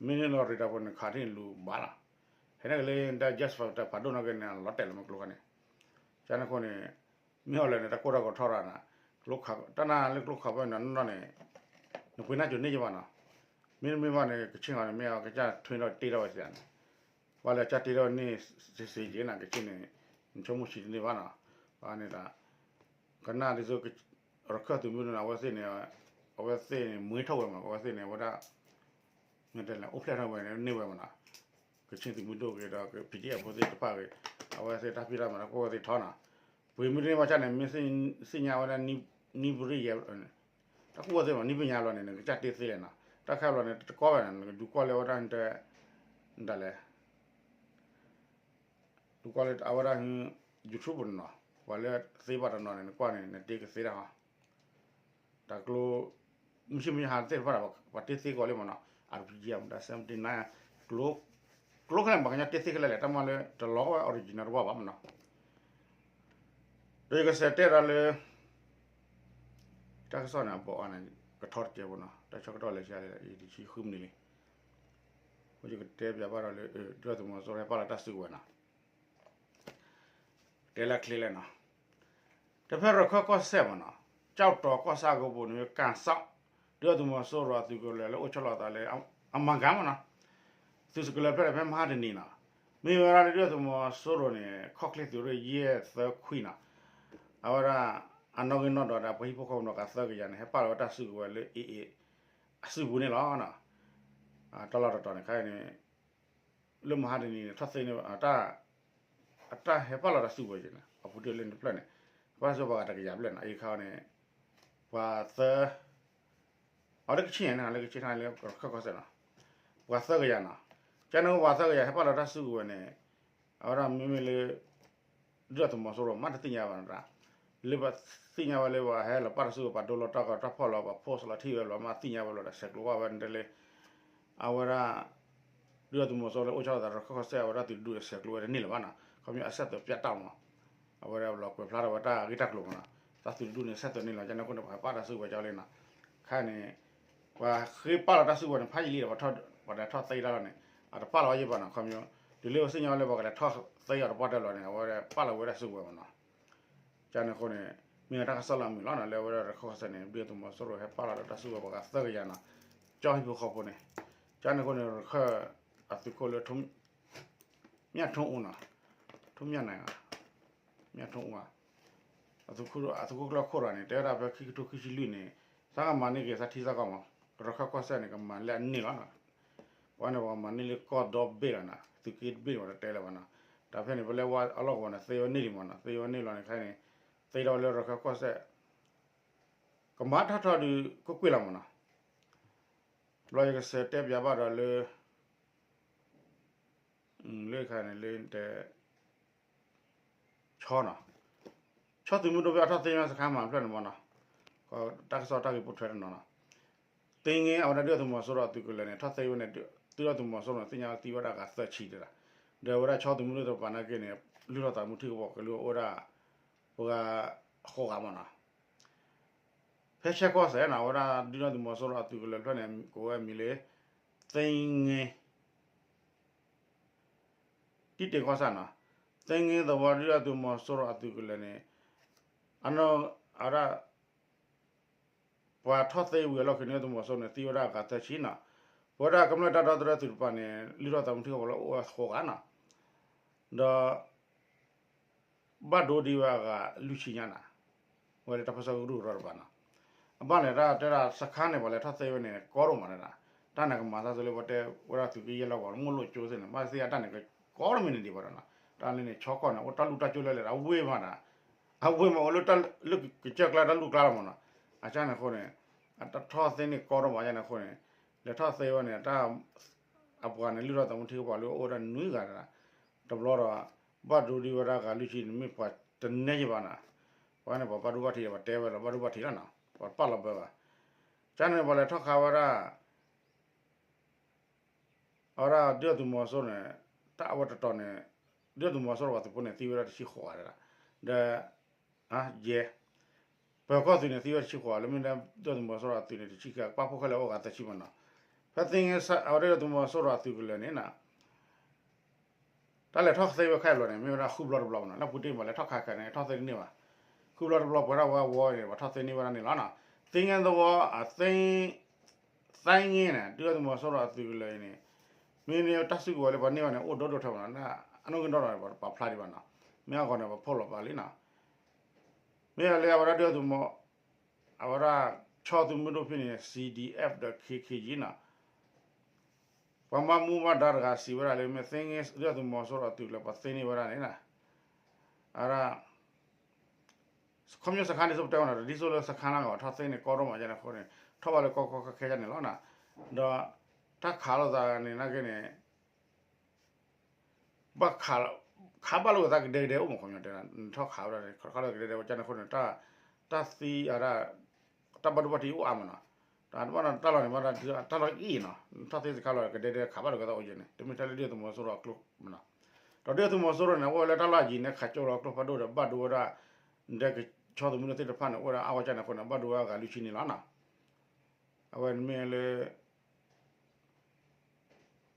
မ့ၢ်န့ၣ်လီၤ ရ့တၢ်ဖိန့ၣ် ခးထံၣ်လူၤဘၣ်လီၤ, ဟဲန့ၣ်က့ၤလၢ တၢ် just for တၢ်ဖးဒိၣ်နီၣ်က့န့ၣ် လီၤတဲာ်လီၤမးကျိခါန့ၣ်, ကန့ၣ်အဃိန့ၣ် မ့ၢ်အီၤလဲၣ်န့ၣ် တၢ်ကိၢ်တၢ်ဂီၤထီၣ်ရၤနီၤ, ကျိခးတၢ်နၤလၢကျိခးဖဲန့ၣ်နီၢ်နီၢ်န့ၣ် နပှ့ၤနၢ်ကိၤန့ၢ်ယဘၣ်နီၤ, မ့တမ့ၢ်ဘၣ်န့ၣ် ကဆ့ၣ်နီၤန့ၣ် မ့ၢ်အီၤကစၢ်ထွဲထီၣ်တ့ထီၣ်ဝဲစ့ၢ်န့ၣ်, ပှၤလၢကစၢ်တ့ထီၣ်န့ၢ်စ့ၢ်စ့ၢ်က့ၤနီၤ, ကဆ့ၣ်န့ၣ် နဆိကမိၣ်ဆံးတန့ၢ်ဘၣ်နီၤ, ဘၣ်န့ၣ်တၢ် ကနၣ်ဒ်သိး ရခၢၣ်သုးမုၢ်ဒိၣ်န့ၣ် အဝဲသ့ၣ်န့ၣ် အဝဲသ့ၣ်န့ၣ် မွ့ထီၣ်ဝဲမး, အဝဲသ့ၣ်န့ၣ် အဝဲဒၣ် တဲလဲၣ် အိၣ်ဖျဲၣ်ထီၣ်ဝဲန့ၣ်န့ၢ်ဝဲမးနီၤ, ကဆ့ၣ်သုးမုၢ်ဒိၣ်ဂ့ၤဒီး P D F ဖိသ့ၣ်တဖၣ်ဂ့ၤ, အဝဲသ့ၣ်တၢ်ဖံးတၢ်မၤတၢ်ကိၢ်ဝဲသ့ၣ်ထီနီၤ, ပှ့ၤမ့တမ့ၢ်ဘၣ်ဆၣ်န့ၣ် မ့ၢ်သ့ၣ်ညါဝဲဒၣ် နံၣ်ပရ့ၣ်ယဲၢ် တၢ်ကိၢ်ဝဲသ့ၣ်မး နံၣ်ပညါလီၤန့ၣ် နကစၢ်တ့သ့လဲၣ်နီၤ, တၢ်ခဲဘျီန့ၣ် တကီဘၣ်န့ၣ် နကဒုးကွၢ်လၢအဝဲဒၣ် တၢ်လဲၣ် ဒုးကွၢ်လၢအဝဲဒၣ် YouTube န့ၣ်နီၤ, ပှၤလၢသ့ဘၣ်တနီၤန့ၣ် နကွၢ်န့ၣ် နတ့ကသ့တၢ်ဟီ, တၢ်ကျိ မုၢ်ဆ့ၣ်မုၢ်ဟါသ့ၣ်တဖၣ် ပှၤတ့သ့ကီးလံမးနီၤ, အတပယီၤမတၤ seventy nine ကျိ ကျိခဲလၢာ် ပှၤကညီတ့သ့ခဲလၢာ်လဲၣ်, တၢ်မၤလၢတလီၤဝဲ original တဝၢ်ဘၣ်မးနီၤ, ဒီးယကစးတဲဒီးလၢ တၢ်ကစီၣ်န့ၣ် အဘီအီန့ၣ် ကထီတကဲဖိနီၤ, တၢ်ဆၢကတီၢ်လဲၤဆံးလဲၣ် ယတဆံဃုမံးနံးလံ, ယကတဲပၠးဘၣ်ဒီးလၢ ဒုၣ်ဒါသုးမီၤစိရိၤဟဲပာ်လီၤတၢ်စုကဝဲၤနီၤ, တဲလၢချ့လဲၣ်နီၤ, တဖဲရခၢၣ်ကီၢ်စဲၣ်မးနီၤ, ကၠီၣ်တီၤကီၢ်ဆၣ်ကပူၤန့ၣ် ကၣ်စီၣ် ဒုၣ်ဒါသုးမီၤစိရိၤအသုးကလၢၤလၢအိၣ်ဆီလီၤသးလၢ အမၤကၤမးနီၤ, သုးစကလၢၤဖျၢၣ်ဒီးဖဲမဟါတနံၤနီၤ, မ့ၢ်ဝဲဒၣ်လၢဒုၣ်ဒါသုးမီၤစိရိၤန့ၣ် ခီၣ်ချ့သုးရ့ၣ်ယဲၢ်သၢခွံနီၤ, အဝဲဒၣ် အနီၣ်ဂံၢ်နီၣ်ဒွးဒီး ပှၤဟံၣ်ဖိဃီဖိနီၢ်ကသၢကယၤန့ၣ် ဟဲပာ်လီၤဝဲတၢ်စုကဝဲၤလၢ AA အစုပူၤန့ၣ်လီၤ. တၢ်လီၢ်တတီၤန့ၣ် ခဲအံၤန့ၣ် လၢမဟါတနံၤန့ၣ် ထီၣ်သ့န့ၢ် အတၢ်ဟဲပာ်လီၤတၢ်စုကဝဲၤက့ၤန့ၣ် အပူၤတ့ၢ်လၢနတဖျၢၣ်န့ၣ် ဟဲပာ်လီၤစုကဝဲၤပှၤဂၤတကယၤဖျၢၣ်န့ၣ် အအံၤခါန့ၣ် ပှၤသၢ အဝဲဒၣ်ကဆ့ၣ်န့ၣ် လၢကဆ့ၣ်န့ၣ်လၢရခၢၣ်ကီၢ်စဲၣ်နီၤ ပှၤသၢကယၤနီၤ ကန့ၣ်ပှၤသၢကယၤဟဲပာ်လီၤတၢ်စုကဝဲၤန့ၣ် အဝဲဒၣ်မ့မ့ၢ်လၢ ဒုၣ်ဒါသုးမီၤစိရိၤမးတသ့ၣ်ညါဘၣ်နီၤ လၢပသ့ၣ်ညါဝဲလၢပှၤဟဲလီၤပာ်တၢ်စုကဝဲၤ ပှၤဒိလီၤတၢ်ကီတၢ်ဖီၣ်လီၤ ပှၤ post လီၤထံၣ်ဝဲလီၤ မးသ့ၣ်ညါဝဲလီၤဒီး ဆဲးကျိးဝဲဒၣ်လၢ အဝဲဒၣ် ဒုၣ်ဒါသုးမီၤစိရိၤလၢအိၣ်ဆီလီၤသးရခၢၣ်ကီၢ်စဲၣ် အဝဲဒၣ်သုးတဒူၣ်န့ၣ် ဆဲးကျိးဝဲတန့ၢ်လၢၤဘၣ်နီၤ ခီပညီအဆက်သွယ်ပြတ်တောက်မး အဝဲဒၣ်လီၤကွဲးဖျါထီၣ်ဝဲတၢ်ဂ့ၢ်တၢ်ကျိၤမးနီၤ သးသုးတဒူၣ်န့ၣ် ဆက်သွယ်န့ၢ်လီၤ ကန့ၣ်အဃိန့ၣ် ပှၤဟဲပာ်တၢ်စုကဝဲၤကၠီလံနီၤ ခဲအံၤန့ၣ် ပှၤဃ့ပာ်လီၤတၢ်စုကဝဲၤန့ၣ် ဖးယံာ်လံဒီး ပှၤထီၣ်သ့တၢ်လီၤန့ၣ် အတပာ်လီၤဝဲယဲၢ်ဘၣ်နီၤ ခီပညီ တုၤလၢပသ့ၣ်ညါဝဲလၢပှၤကလဲၤထီၣ်သ့အီၤတပှၢ်တၢၢ်လီၤန့ၣ် အဝဲဒၣ်ပာ်လီၤဝဲဒၣ်စုကဝဲၤမးနီၤ ကန့ၣ်အဃိန့ၣ် မ့ၢ်ဝဲတၢ်ကစီၣ်လၢအမုာ်လီၤနီၤ လၢအဝဲဒၣ်ရခၢၣ်ကီၢ်စဲၣ်န့ၣ် ဒုၣ်ဒါသုးမီၤစိရိၤဟဲပာ်လီၤဒီးတၢ်စုကဝဲၤ ပှၤဂၤသၢကယၤနီၤ ကၠီဟံၣ်ဖိဃီဖိန့ၣ် ကန့ၣ်အဃိန့ၣ် ရခၢၣ်အသုးခိၣ်လၢ မြထွန်းဦးနီၤ ထွန်းမြတ်နိုင် မြထွန်းဦး အသုးခိၣ်ကျၢၢ်ခိၣ်ရၤန့ၣ် တဲဝဲဒၣ်ဖဲခံကထိခံဆံလွံၢ်န့ၣ် သးကမၤန့ၢ်က့ၤသးထံသးကီၢ်မး ရခၢၣ်ကီၢ်စဲၣ်န့ၣ် ကမၤလၢအန့ၢ်လီၤနီၤ ပှၤန့ၣ်ပှၤကမၤန့ၢ်လၢကီၢ်ဒီဘ့ၣ်လီၤနီၤ သုးက့တဘ့ၣ်မးတတဲလၢၤဘၣ်နီၤ တၢ်ဖဲန့ၣ် ပလဲဝါအလီၢ်ကဝီၤန့ၣ် သ့ဝဲန့ၢ်လံမးနီၤ သ့ဝဲန့ၢ်လီၤန့ၣ် ခဲအံၤန့ၣ် သ့ထီၣ်ဝဲလၢရခၢၣ်ကီၢ်စဲၣ် ကမၤထီၣ်ထီၣ်ဒုးကွ့ၢ်ကွ့ၢ်လီၤမးနီၤ ဘျီယကစးတဲပၠးဘၣ်ဒီးလၢ လၢခါန့ၣ်လၢတဲ ဆီနီၤ ဆီသုးမုၢ်ဒိၣ်ဖဲအထီၣ်သ့ၣ်ညါစခါမးဖျၢၣ်န့ၣ်မးနီၤ တၢ်ကစီၣ်တၢ်ဂ့ၢ်ပိာ်ထွဲတနီၤနီၤ သ့ငဲ အဝဲဒၣ်ဒုၣ်ဒါသုးမီၤစိရိၤအသုးကလၢၤန့ၣ် ထီၣ်သ့ဝဲန့ၣ် ဒုၣ်ဒါသုးမီၤစိရိၤန့ၣ် သ့ၣ်ညါသံဝဲဒၣ်ဂၤသၢဆံတဲဒၣ် ဒီးအဝဲဒၣ်ဆီသုးမုၢ်ဒိၣ်တပၤနာ်က့န့ၣ် လုၢ်ထီၣ်သးမုၢ်ထံကပီၤကလုၢ်အိၣ်ဝဲဒၣ် ပှၤဃိးဂၤမးနီၤ ဖဲဆဲကီၢ်စဲၣ်နီၤ အဝဲဒၣ်ဒုၣ်ဒါသုးမီၤစိရိၤအသုးကလၢၤဖျၢၣ်န့ၣ် ကိးဝဲအမံၤလၢ သ့ငဲ တံၢ်တ့ၢ်ကီၢ်ဆၣ်နီၤ သ့ငဲသဝီဒုၣ်ဒါသုးမီၤစိရိၤအသုးကလၢၤန့ၣ် အနီၢ်အဝဲဒၣ် ပှၤထီၣ်သ့ဝံၤအလီၢ်ခံန့ၣ် သုးမီၤစိရိၤန့ၣ် သံဝဲဒၣ်ဂၤသၢဆံနီၤ ပဝဲဒၣ်ကမျၢၢ်တၢ်ဒီသဒၢသုးတပၤန့ၣ် လုၢ်ထီၣ်သးမုၢ်ထံကပီၤလၢအိၣ်ဝဲဃိးဂၤနီၤ ဒီး ဘၣ်ဒိဒံးဝဲအဂၤလွံၢ်ဆံညါနီၤ ဝဲလၢတၢ်ပၢဆှၢကရူၢ်ကရၢတပၤနီၤ အဘၣ်န့ၣ်တၢ်တဲဒၣ်စခါန့ၣ် ပှၤလဲၤထီၣ်သ့ဝဲန့ၣ် ကီဒိၣ်မးန့ၣ်နီၤ တၢ်န့ၣ်ကမၤသးသိလၢပှၤတဲဝဲဒၣ်သုးက့ယဲၢ်လီၤပှၤ မိၢ်လိၣ်ကၠိသ့ၣ်န့ၣ် ဘၣ်သ့ၣ်အတၢ်န့ၣ် ကီဒိၣ်မ့ၢ်န့ၣ်ဒံးဘၣ်ဒီးနီၤ တၢ်လၢန့ၣ် ဆီကီၢ်န့ၣ် အိၣ်တၢ်လူၢ်တၢ်ကၠိလဲလဲၣ် အဝ့ၢ်မးနီၤ, အဝ့ၢ်မးအိၣ်လၢတၢ်လၢကစၢၢ်ကျါတၢ်လူၢ်ကျါလီၤမးနီၤ, အကၢ်န့ၣ်အဃိန့ၣ် အတၢ်ထီၣ်သ့န့ၢ်ကီဒိၣ်မး အကၢ်န့ၣ်အဃိန့ၣ် လဲၤထီၣ်သ့ဝဲန့ၣ် တၢ် အပှၤန့ၣ် လုၢ်ထီၣ်သးမူထံကပၤလၢအိၣ်ဝဲဒၣ်နွံဂၤတဂၤ, တဘျီဒီး ဘၣ်ဒိဒံးဝဲဒၣ်ဂၤလွံၢ်ဆံန့ၣ် မ့ၢ်ပှၤတနဲယဘၣ်နီၤ, ပှၤန့ၣ်ပှၤဘၣ်ဒိဘၣ်ထံးဒီး ပှၤတဲဝဲလီၤဘၣ်ဒိဘၣ်ထံးလီၤနီၤ, ပှၤပာ်လီၤဘၢဘၣ်, ကၢ်န့ၣ်ပှၤလဲၤထီၣ်ခးဝဲဒၣ် အဝဲဒၣ်ဒုၣ်ဒါသုးမီၤစိရိၤန့ၣ် တၢ်အဝဲတတီၤန့ၣ် ဒုၣ်ဒါသုးမီၤစိရိၤပှၤသုးဖိန့ၣ် သံဝဲဒၣ်တဆံဃိးဂၤဒၣ်, ဒီး ယဲၢ် ပၢၤကီၢ်သုးန့ၣ် သံဝဲတဆံဃိးဂၤ လၢမ့ၢ်ဒၣ်ဒုၣ်ဒါသုးမီၤစိရိၤအသုးန့ၣ် တဆံဃိး ပာ်ဖှိၣ်ခဲလၢာ်အိၣ်ဂၤသၢဆံမးနီၤ, ဖဲသ့ၣ်ငဲအဝဲဒၣ်ဒုၣ်ဒါသုးမီၤစိရိၤအသုးကလၢၤန့ၣ်နီၤ တၢ်လဲၤထီၣ်သ့ဝဲခဲအံၤဘျီန့ၣ် မ့ၢ်ဝဲဒၣ်ဃုဘျီတဘျီမးနီၤ, လၢပူၤတ့ၢ်မး လဲၤထီၣ်ခးခဲန့ၣ် ထီၣ်သ့တန့ၢ်ဘၣ်, ဃုဘျီတဘျီပှဲၤထီၣ်ဝဲဝီန့ၣ် ပှၤထီၣ်သ့န့ၢ်ဝဲဒၣ်န့ၣ်လီၤနီၤ, သ့ၣ်ငဲသဝီအသ့ၣ် သ့ၣ်ငဲန့ၣ် ဒုၣ်ဒါသုးမီၤစိရိၤအသုးကလၢၤအံၤန့ၣ် မ့ၢ်န့ၣ်တၢ်စုကဝဲၤလၢပှၤန့ၢ်ဘၣ်န့ၣ် အိၣ်ဒိၣ်ဒိၣ်ထီၣ်မးနီၤ, အနီၣ်ဂံၢ်နီၣ်ဒီးပှၤတပာ်ဖျါဒံးဘၣ်နီၤ, မ့ၢ်အဂီၢ်န့ၣ် ပှၤဖီၣ်လီၤပာ်လံနီၤ, မ့ၢ်လၢအဝဲဒၣ်ဒုၣ်ဒါသုးမီၤ အဝဲဒၣ် ဆီသုးမုၢ်ဒိၣ်ဖဲန့ၣ် C D F ဒီး K K G နီၤ ပှၤမၤမူဘၣ်ဒါတဂၤစံးဝဲဒၣ်လၢ မ့ၢ်သ့ၣ်ငဲဒုၣ်ဒါသုးမီၤစိရိၤအသုးလၢပှၤသ့န့ၢ်ဝဲဒၣ်န့ၣ် အဝဲဒၣ် ခီပညီစခါန့ၣ် ဆိပတဲဝဲနီၤ တဒ်သိးလၢစခါနာ်က့ၤ ထီၣ်သ့န့ၢ်ကီဒိၣ်မးယါန့ၣ်အဃိန့ၣ် ထီၣ်ဘၣ်လၢကီကီခဲခဲယါန့ၣ်လီၤနီၤ, ဒီး တၢ်ခးလိာ်သးန့ၣ်နာ်က့ၤန့ၣ် ဘၣ် ခးဘၣ်လိာ်သးကဒဲကဒဲအိၣ်မး ခီပညီတဲ နထီၣ်ခးဝဲဒၣ်န့ၣ် ခးလိာ်ကဒဲကဒဲအိၣ်ကၢ်န့ၣ်အဃိန့ၣ် တၢ်သံအဝဲဒၣ် တၢ်ဘၣ်ဒိဘၣ်ထံးအိၣ်အါမးနီၤ, တၢ်ဘၣ်နီၤ တၢ်လီၢ်န့ၣ် ဘၣ် တၢ်လီၢ်အံၤနီၤ နထီၣ်သ့စခါလီၤကဒဲဒဲခးဘၣ်လိာ်ကသးအိၣ်ယဲၢ်န့ၣ် တမ့ၢ်ထဲလၢဒုၣ်ဒါသုးမီၤစိရိၤအကျိမးနီၤ, ဒီးဒုၣ်ဒါသုးမီၤစိရိၤန့ၣ် အိၣ်ဝဲလၢတၢ်လီၢ်အယံၤန့ၣ် ခးကၠိလီၤကျိဖးဒိၣ်ဒီး ဘၣ်ဒိဝဲဒၣ် ဒီးဆီသုးမုၢ်ဒိၣ်သ့ၣ်တဖၣ်န့ၣ် အိၣ်ဝဲဒၣ်အါဂီၢ်ကၢ်န့ၣ်အဃိန့ၣ် ဘၣ်ဒိဝဲဒၣ်ဂၤလွံၢ်ဆံန့ၣ်လီၤနီၤ, အဝဲန့ၣ်မ့ၢ်လၢ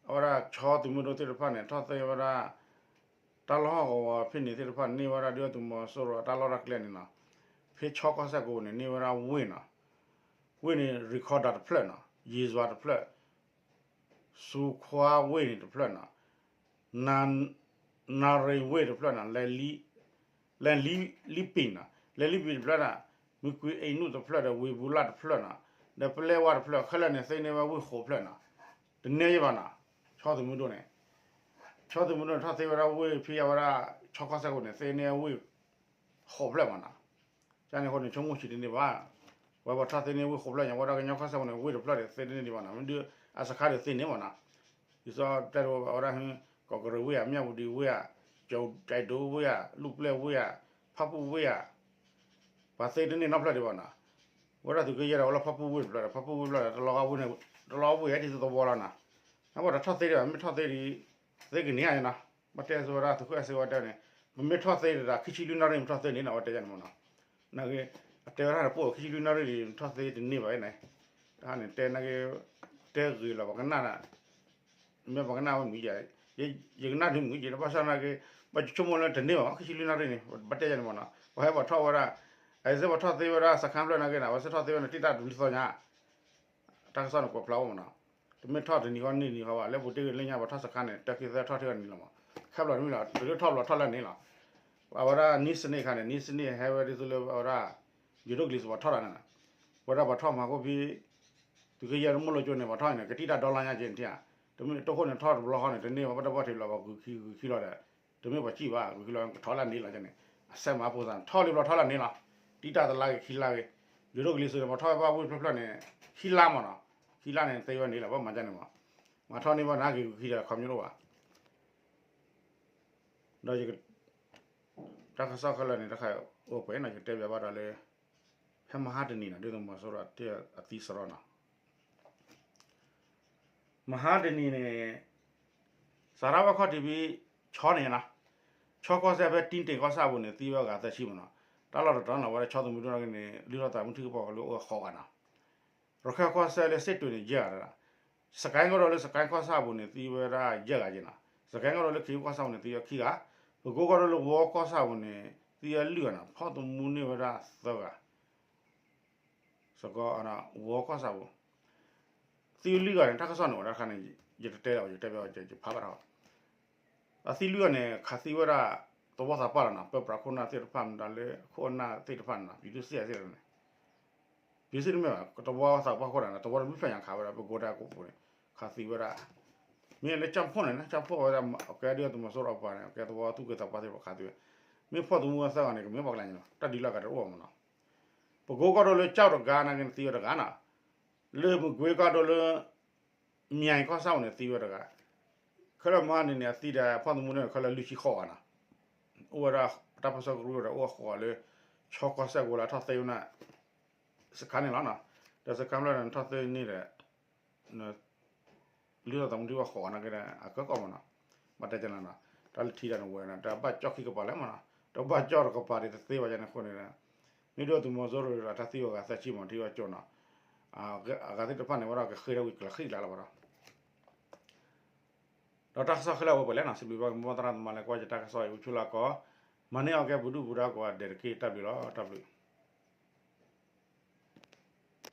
အဝဲဒၣ်ဆီသုးမုၢ်ဒိၣ်သ့ၣ်တဖၣ်န့ၣ် ထီၣ်သ့ဝဲဒၣ် တၢ်လီၢ်ဟီၣ်ကဝီၤဖဲန့ၣ်သ့ၣ်တဖၣ်န့ၣ် န့ၢ်ဝဲဒၣ်ဒုၣ်ဒါသုးမီၤစိရိၤအတၢ်လီၢ်တၢ်ကျဲန့ၣ်နီၤ, ဖဲဆီကီၢ်စဲၣ်ကိးန့ၣ် န့ၢ်ဝဲဒၣ်ဝ့ၢ်နီၤ, ဝ့ၢ်န့ၣ် ရံခီဒါတဖျၢၣ်နီၤ, ယံၤစွၤတဖျၢၣ် စူခွါဝ့ၢ်န့ၣ်တဖျၢၣ်နီၤ, နၣ်ရံဝ့ၢ်တဖျၢၣ်နီၤ, လဲၤလံပံၤနီၤ, လဲၤလံပံၤတဖျၢၣ်နီၤ, မုၢ်ကွံအ့နူၣ်တဖျၢၣ်ဒီး ဝ့ၢ်ဘူလၣ်တဖျၢၣ်နီၤ, ဒီးပလဲဝါတဖျၢၣ် ခဲလၢာ်န့ၣ် သ့န့ၢ်ဝဲဝ့ၢ်ဃိးဖျၢၣ်နီၤ, တန့ၢ်ယဘၣ်နီၤ, ဆီသုးမုၢ်ဒိၣ်န့ၣ်, ဆီသုးမုၢ်ဒိၣ်န့ၣ် ထီၣ်သ့ဝဲဒၣ်ဝ့ၢ်ဖဲအဝဲဒၣ် ဆီကီၢ်စဲၣ်ကိးန့ၣ် သ့န့ၢ်ဝ့ၢ် ဃိးဖျၢၣ်မးနီၤ, ကန့ၣ်အဃိန့ၣ် ဆိကမိၣ်ဆံးတန့ၢ်ဘၣ်, ဝဲပှၤထီၣ်သ့န့ၢ်ဝ့ၢ်ဃိးဖျၢၣ်ညါ ဝဲဒၣ်ကညီကီၢ်စဲၣ်ကိးန့ၣ် ဝ့ၢ်တဖျၢၣ်န့ၣ် သ့တန့ၢ်ဒံးဘၣ်နီၤ, မ့ၢ်ဒုးအစခါဒီးသ့န့ၢ်မးနီၤ, ဒ်သိးတဲဝဲဒၣ် ကီးကရံးဝ့ၢ်ဧါ, မၠၣ်ဝတံၤဝ့ၢ်ဧါ, ကၠဲးဒိဝ့ၢ်ဧါ, လူၢ်ပျဲၢ်ဝ့ၢ်ဧါ, ဖၣ်ပူၣ်ဝ့ၢ်ဧါ, ပှၤသ့တန့ၢ်နီတဖျၢၣ်ဒံးဘၣ်နီၤ, ဝဲဒၣ်သုးက့ယဲၢ်ဒီး ဝဲလၢဖၣ်ပူၣ်ဝ့ၢ်တဖျၢၣ်ဒီး ဖၣ်ပူၣ်ဝ့ၢ်တဖျၢၣ်ဒီး တလီၤဝ့ၢ်ဝ့ၢ်ဒ်သိးသဝီလီၤနီၤ, နဘၣ်ဒီးထီၣ်သ့ဒံးဘၣ် မ့ၢ်ထီၣ်သ့ဒံး သ့ကန့ၢ်ဧါနီၤ, ဘၣ်တဲဆိဝဲဒၣ်သုးခိၣ်အဲၣ်စ့ဝဲတဲန့ၣ်, ပမ့ၢ်ထီၣ်သ့ဒံး ခံဆံလွံၢ်နၣ်ရံၣ် မ့ၢ်ထီၣ်သ့န့ၣ်နီၤ ဝဲတဲယါန့ၣ်မးနီၤ, နာ်က့ အတဲဝဲဒၣ်တပိၢ် ခံဆံလွံၢ်နၣ်ရံၣ်ဒံး ထီၣ်သ့တန့ၢ်ဘၣ်န့ၣ်, တၢ်န့ၣ်တဲနာ်က့ တဲဂ့ၤလီၤ ပှၤကနၣ် မ့ၢ်ပှၤကနၣ်ဝဲမုၢ်ယဲၢ်, ယကနၣ်ဒုးမုၢ်ယဲၢ် ဘၣ်ဆၣ်နာ်က့ ဘၣ်ဆိကမိၣ်လၢတန့ၢ်ဘၣ် ခံဆံလွံၢ်နၣ်ရံၣ်န့ၣ် ဘၣ်တဲယါန့ၣ်မးနီၤ, ပှၤဟဲပှၤထီၣ်ဝဲဒၣ်, အစ့ပှၤထီၣ်သ့ဝဲဒၣ်စခါဖျၢၣ်နာ်က့န့ၣ် အဝဲစ့ၢ်ထီၣ်သ့ဝဲန့ၣ် တံၢ်တၢ်ဒုးလံသီညါ တၢ်ကစီၣ်န့ၣ်ကွဲးဖျါဝဲမးနီၤ, တမ့ၢ်ထီၣ်တနံၤဃီန့ၢ်နံၤဃီဘၣ် လၢပူၤတ့ၢ်ဂ့ၤလၢညါ ပှၤထီၣ်စခါန့ၣ် တၢ်ခံသၢထီၣ်ထံၣ်ဂၤနံၤလီၤမး, ခဲဘျီတမ့ၢ်လီၤ တလၢထီၣ်ဘျီထီၣ်လၢန့ၣ်လီၤ, အဝဲဒၣ်နံၣ်စနံၣ်အခါန့ၣ် နံၣ်စနံၣ်ဟဲဝဲဒ်သိးလၢအဝဲဒၣ် ယိၤဒိၣ်ကလံၤစိးပှၤထီၣ်တၢ်န့ၣ်, ပဝဲဒၣ်ပှၤထီၣ်မၤခိၣ်ဖံ သုးက့ယဲၢ်တမိၢ်လိကၠိန့ၣ် ပှၤထီၣ်န့ၣ် ကတံၢ်တၢ်ဒီလါညါက့ၤနထံၣ်ဧါ, တမ့ၢ်တိခိၣ်န့ၣ်ထီၣ်တဘျီဃီန့ၣ် တန့ၢ်ဘၣ် ဘၣ်တဘၣ်ထံးလီၤ ပှၤဂုၤခံဂုၤခံလီၤဒီး, တမ့ၢ်ပှၤစံၣ်ဘၣ် ဂုၤခံလီၤ ကထီၣ်လၢန့ၣ်လီၤန့ၣ်, အစဲမၤဖိသၣ်န့ၣ် ထီၣ်လံဘျီထီၣ်လၢန့ၣ်လီၤ, တံၢ်တၢ်တလါက့ၤခံလါက့ၤ, ယိၤဒိၣ်ကလံၤစိးန့ၣ် ပှၤထီၣ်ဝဲဘၣ်ဝ့ၢ်ဖျၢၣ်ဖျၢၣ်န့ၣ် ခံလါမးနီၤ, ခံလါန့ၣ် သ့ဝဲန့ၣ်လီၤ ဘၣ်မၤဒ်န့ၣ်မး, မၤထီၣ်န့ၢ်ဘၣ်နာ်က့ၤဂုၤခံဒီးခီပညီတအိၣ်ဘၣ် ဒီးယက တၢ်ကစီၣ်ခဲလၢာ်န့ၣ် တခါအိၣ်ပှဲၤနီၤ ယကတဲဘၣ်ဘၣ်ဒီးလၢ ဖဲမဟါတနံၤနီၤ ဒုၣ်ဒါသုးမီၤစိရိၤအသံစရီနီၤ, မဟါတနံၤန့ၣ် စးထီၣ်ဝဲခီၣ်ထံးဖဲ ဆီန့ၣ်နီၤ, ဆီကီၢ်စဲၣ်ဖဲတံတ့ၢ်ကီၢ်ဆၣ်အပူၤန့ၣ် သံဝဲဂၤသၢဆံမးနီၤ, တၢ်လီၢ်တတီၤနီၤ ဝဲဒၣ်ဆီသုးမုၢ်ဒိၣ်နာ်က့န့ၣ် လုၢ်ထီၣ်သးမုၢ်ထံကပီၤလၢအိၣ်ဝဲဃိးဂၤနီၤ ရခဲၣ်ကီၢ်စဲၣ်လၢစ့ၣ်တွ့ၤန့ၣ် ယဲၢ်ဂၤတဂၤ, စကဲကီၢ်ဒီးလၢစကဲကီၢ်ဆၣ်အပူၤန့ၣ် သံဝဲဒၣ်ယဲၢ်ဂၤက့ၤနီၤ, စကဲကီၢ်ဒီးလၢခ့ကီၢ်ဆၣ်အပူၤန့ၣ် သံဝဲခံဂၤ, ပကိကီၢ်ဒီးလၢဝီကီၢ်ဆၣ်အပူၤန့ၣ် သံဝဲလွံၢ်ဂၤနီၤ, ဖီၣ်သမူန့ၢ်ဝဲဒၣ်သၢဂၤ, စကီ ဝီကီၢ်ဆၣ်အပူၤ သံဝဲလွံၢ်ဂၤန့ၣ် တၢ်ကစီၣ်န့ၣ် အိၣ်ဒၣ်တခါန့ၣ် ယတတဲလၢၤဘၣ် ယတဲဘၣ် ယဖးဘၣ်တၢ် အသံလွံၢ်ဂၤန့ၣ် ခးသံဝဲဒၣ် သဝီသးပှၢ်လီၤနီၤ, ပၢပြးခိၣ်နၢ်သ့ၣ်တဖၣ်မတၤလၢ ခိၣ်အနၢ်သ့ၣ်တဖၣ်န့ၣ်နီၤ, ပျံၤဒုးစ့ၣ်သ့ၣ်န့ၣ်, ပျံၤစ့ၣ်တမ့ၢ်ဘၣ် သဝီသးပှၢ်ခိၣ်နၢ်နီၤ, သဝီတဘျုးဖျၢၣ်ညါခးဝဲဒၣ် ပကိးတၢ်ကိးပူၤန့ၣ် ခးသံဝဲဒၣ် မ့ၢ်လၢကၠၢ်ဖိန့ၣ် ကၠၢ်ဖိဝဲဒၣ် ကဲဒုၣ်ဒါသုးမီၤစိရိၤအပှၤန့ၣ် ကဲသဝီသူၣ်က့သးပှၢ်သ့ၣ်တဖၣ်ခးသံဝဲ, မ့ၢ်ဖီၣ်သမူဝဲသၢဂၤန့ၣ် ကမ့ၢ်ပှၤကလဲၤန့ၣ်လီၤ တၢ်ဒုးလၢအဂၤတအိၣ်မးနီၤ, ပကိကီၢ်ဒိၣ်လၢကၠီၣ်တဂၤနာ်က့န့ၣ်သံဝဲတဂၤနီၤ, လၢမကွ့ကီၢ်ဒိၣ်လၢ မၠဲၤကီၢ်ဆၣ်န့ၣ်သံဝဲတဂၤ, ခဲလၢာ်မၤန့ၣ်န့ၣ် အသံဒီးဖီၣ်သမူန့ၣ် ခဲလၢာ်လွံၢ်ဆံဃိးဂၤနီၤ, အိၣ်ဝဲဒၣ်တၢ်ပၢၢ်ဆၢကရူၢ်ဒီးအိၣ်ဃိးဂၤလၢ ဆီကီၢ်စဲၣ်ကဝီၤလၢထီၣ်သ့ဝဲန့ၣ် စခါန့ၣ်လီၤနီၤ, ဒီးစခါဖျၢၣ်န့ၣ်ထီၣ်သ့န့ၣ်ဒီး လုၢ်ထီၣ်သးမူထံဝဲဃိးဂၤနာ်က့ဒီး အကၢကီၢ်မးနီၤ, ဘၣ်တဲကနၤနီၤ, တၢ်လၢထံတၢ်န့ၣ်ဝဲနီၤ တၢ်ဘၣ်ကၠီၣ်ခံကပၤလဲၣ်မးနီၤ, တဘၣ်ကၠီၣ်တကပၤဒ်တသ့ဘၣ်ယါန့ၣ်အဃိန့ၣ်ဒီး မ့ၢ်ဒုၣ်ဒါသုးမီၤစိရိၤဒီးတၢ်သံဝဲဂၤသၢဆံမး ထံဝဲကၠိနီၤ, အဂၤသ့ၣ်တဖၣ်န့ၣ်ဝဲဒီးကဃ့ထီၣ်ဝံၤကျၢၤဃံလၤလီၤဘၣ်ဒီး ဒီးတၢ်ကစီၣ်ခဲလၢာ်အဝဲပှဲၤလဲၣ်နီၤ, စံးဘျုးဘၣ်က့ၤမိၢ်ပၢ်သရၣ်သမါလၢကွၢ်ယတၢ်ကစီၣ်အံၤ အိၣ်ဆူၣ်လၢကီး, မၤန့ၢ်အီၤကဲပဒုၣ်ပဒါကိးဂၤဒဲးတက့ၢ် တၢ်ဘျုးလီၤ တၢ်ဘျုး